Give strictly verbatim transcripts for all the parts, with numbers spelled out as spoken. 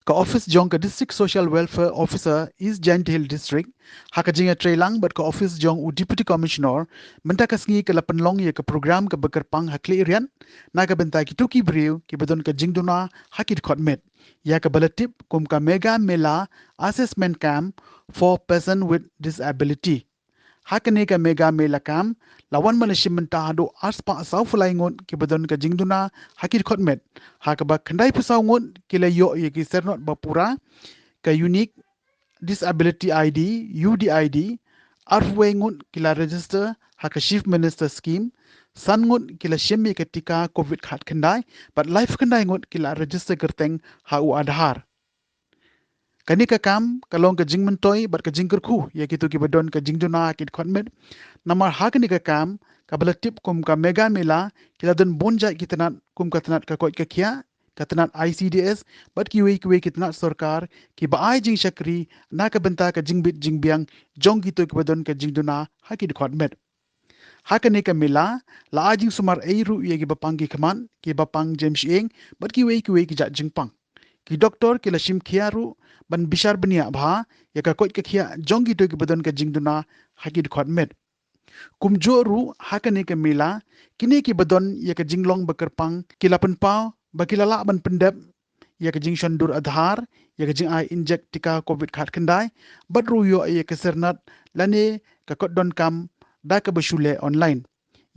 Ka office jong ka District Social Welfare Officer East Jaintia Hills District, ha ka jingïatreilang bad ka office jong u Deputy Commissioner, mynta ka sngi ka la pynlong ïa ka program kaba kyrpang ha Khliehriat na ka bynta kito ki briew kiba don ka jingduna ha ki dkhot met, ïa kaba la tip kum ka Mega Mela Assessment Camp for Person with Disability. Ha kane ka Mega Mela Camp la wan ban ïashim bynta haduh arspah sawphew lai ngut kiba don ka jingduna ha ki dkhot met, ha kaba khyndaiphew saw ngut ki la ïoh ïa ki syrnod ba pura, ka Unique Disability I D, U D I D, arphew wei ngut ki la register ha ka Chief Minister Scheme, san ngut ki la shim ïa ka tika Covid khatkhyndai, bad laiphew khyndai ngut ki la register kyrteng ha u Aadhaar. Kane ka camp ka long ka jingmyntoi bad ka jingkyrkhu ïa kito kiba don ka jingduna ha ki dkhot met. Namar ha kane ka camp kaba la tip kum ka Mega Mela, ki la don bun jait ki tnat kum ka tnat ka koit ka khiah, ka tnat I C D S, bad kiwei kiwei ki tnat sorkar kiba ai jingshakri na ka bynta ka jingbit jingbiang jong kito kiba don ka jingduna ha ki dkhot met. Ha kane ka mela la ai jingsumar ei ruh ïa kiba pang ki khmat, kiba pang jem shyieng, bad kiwei kiwei ki jait jingpang. Ki doktor ki la shim khia ruh ban bishar bniah bha ïa ka koit ka khiah jong kito kiba don ka jingduna ha ki dkhot met. Kumjuh ruh ha kane ka mela, kine kiba don ïa ka jinglong ba kyrpang ki la pynpaw ba ki la lah ban pyndep ïa ka jingshon dur Aadhaar, ïa ka jingai injek tika Covid khatkhyndai, bad ruh ïoh ïa ka syrnod lane ka kot donkam da kaba shu leh online.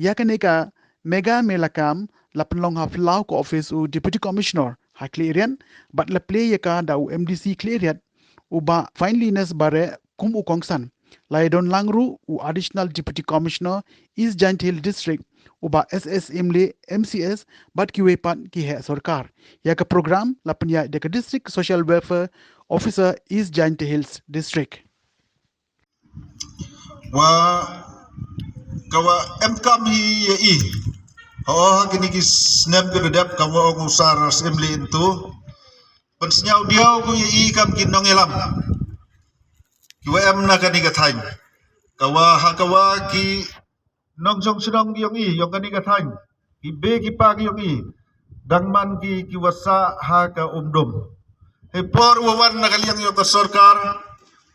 Ïa kane ka Mega Mela Camp la pynlong ha phyllaw ka office u Deputy Commissioner ha Khliehriat, bad la plie ïa ka da u M D C Khliehriat, u Bah Finelyness Bareh kum u kongsan. La ïadon lang ruh u Additional Deputy Commissioner East Jaintia Hills District, u Bah S S Imli M C S, bad kiwei pat ki heh sorkar. Ïa ka program la pynïaid da ka District Social Welfare Officer East Jaintia Hills District. Wa ka wa em kam hi ïa i. Ha kine ki snem ki dep ka wa ong u Sar Imli Imtu. Pynsngew diaw ko ïa i kam ki nongïalam ki wa em na kane ka thaiñ, ka wa ha ka wa ki nongjong shnong ki ïong i ïong kane ka thaiñ, ki bei ki pa ki ïong i dang man ki ki wa sah ha ka umdum. Hei por wa wan na ka liang ïong ka sorkar,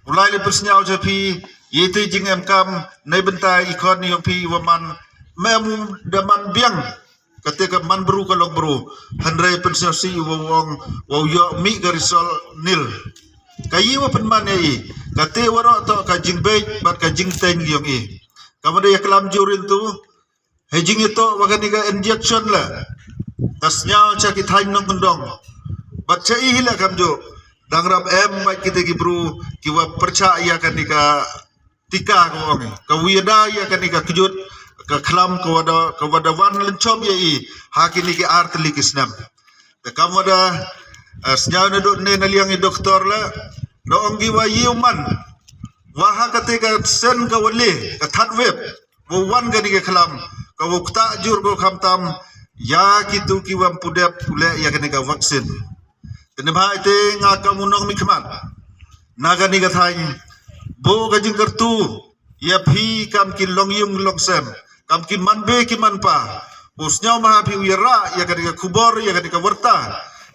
u lai li pynsngew ja phi ïa te jingem kam na bynta i khon ïong phi wa man, me mu da man biang kate ka man bru ka long bru. Hynrei pynsngew si wa wong wa ïoh mi ka result nil. Ka i wa pynman ïa i kate wa ro to ka jingbeit bad ka jingteng ïong i. Ka ma da ïa klam jurin tu, hei jing ito wa kane ka injection la ka sngew cha ki thaiñ nongkyndong. Bad cha i hi la kam ju dang rap em bad kite ki bru ki wa pyrchah ïa kane ka tika ka ong ka wi da ïa kane ka kjut ka khlam ka wa da ka wa da wan lynchop ïa i ha kine ki ar tylli ki snem. Ka kam wa da, eh, sngew na dot ne na liang i doktor la da ong ki wa ïu man wa ha kate ka sen ka wa le ka third wave wa wan kane ka khlam ka wa kta jur ko kham tam ïa kitu ki wa pu dep u leh ïa kane ka vaccine. Te ne bha ite nga kam u nongmihkhmat na kane ka thaiñ, bo ka jingkyrtu ïa phi kam ki longïung longsem, kam ki man bei ki man pa, u sngew ma ha phi u ïarap ïa kane ka khubor ïa kane ka warta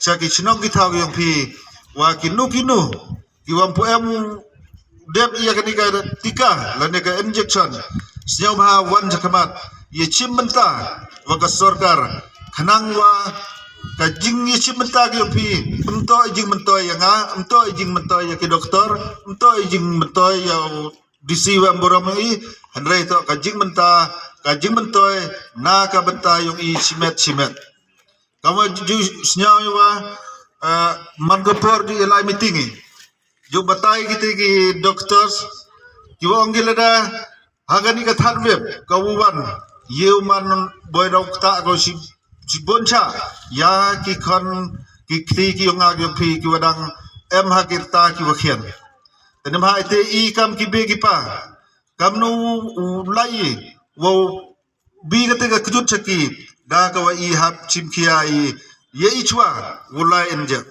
cha ki chnong ki thaw ïong phi, wa kino kino ki wa pu em dep ïa kane ka tika lane ka injection, sngew ma ha wan cha khmat ïa chim bynta wa ka sorkar khnang wa ka jingïa chim bynta ki ïong phi, ym to i jingmyntoi ïa nga, ym to i jingmyntoi ïa ki doktor, ym to i jingmyntoi ïa u D C wa em burom i, hynrei to ka jingmynta ka jingmyntoi na ka bynta ïong i shimet shimet. Ka wa ju sngew ïa wa, eh, man ka por di lai meeting i ju batai kite ki doctors ki wa ong ki lada ha kane ka third wave ka wa wan ïa u man boi dau kta ko shi shi bun cha ïa ki khon ki kti ki ïong nga ki ïong phi ki wa dang em ha ki rta ki wa khian. Te ne bha ite i kam ki bei ki pa kam nu u lai i wa u bi kate ka kjut cha ki da ka wa i hap chim khia i ïa i chwa u lai injek.